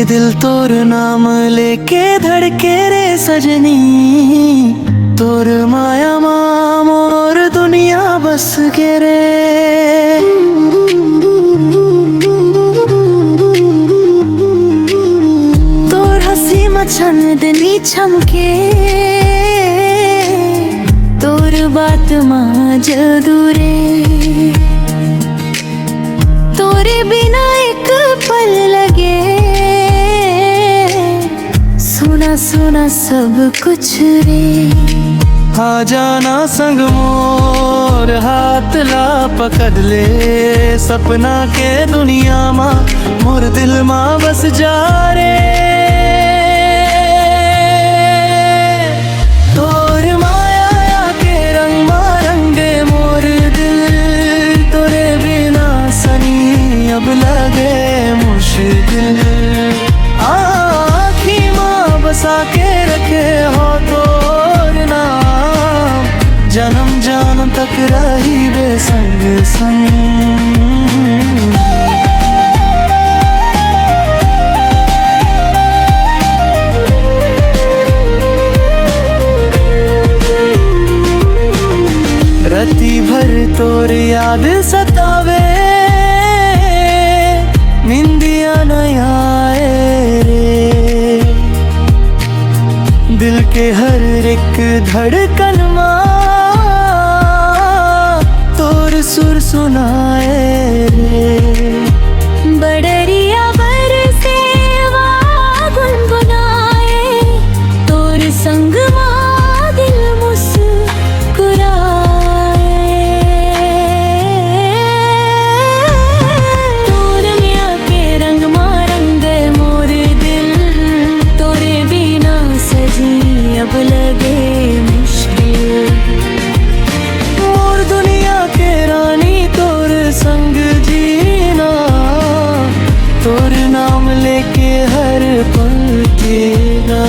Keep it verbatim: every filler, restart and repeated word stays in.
दिल तोर नाम लेके धड़के रे सजनी, तोर माया मा मोर दुनिया बस गे रे। तोर हंसी मा चांदनी चमके, तोर बात मा जादू रे। तोरे बिना एक पल लगे, सुना सुना सब कुछ रे। आ जाना संग मोर, हाथ ला पकड़ ले, सपना के दुनिया मा मोर दिल मा बस जा रे। तोर माया के रंग मा रंगे मोर दिल, तोरे बिना सनी अब लगे मुश्किल। आँखी मा बसा के रखे हों तोर नाम, जन्म जन्म तक रहिबे संग संग। रति भर तोर याद सतावे, निंदिया नइ आए रे। दिल के हर एक धड़कन मा तोर सुर सुनाए रे। बदरिया बरसे वा गुनगुनाए, तोर संग मा दिल मुस्कुराए। तोर माया के रंग मा रंगे मोर दिल, तोरे बिना सजनी अब लगे मुश्किल। मोर दुनिया के रानी तोर संग जीना, तोर नाम लेके हर पल जीना।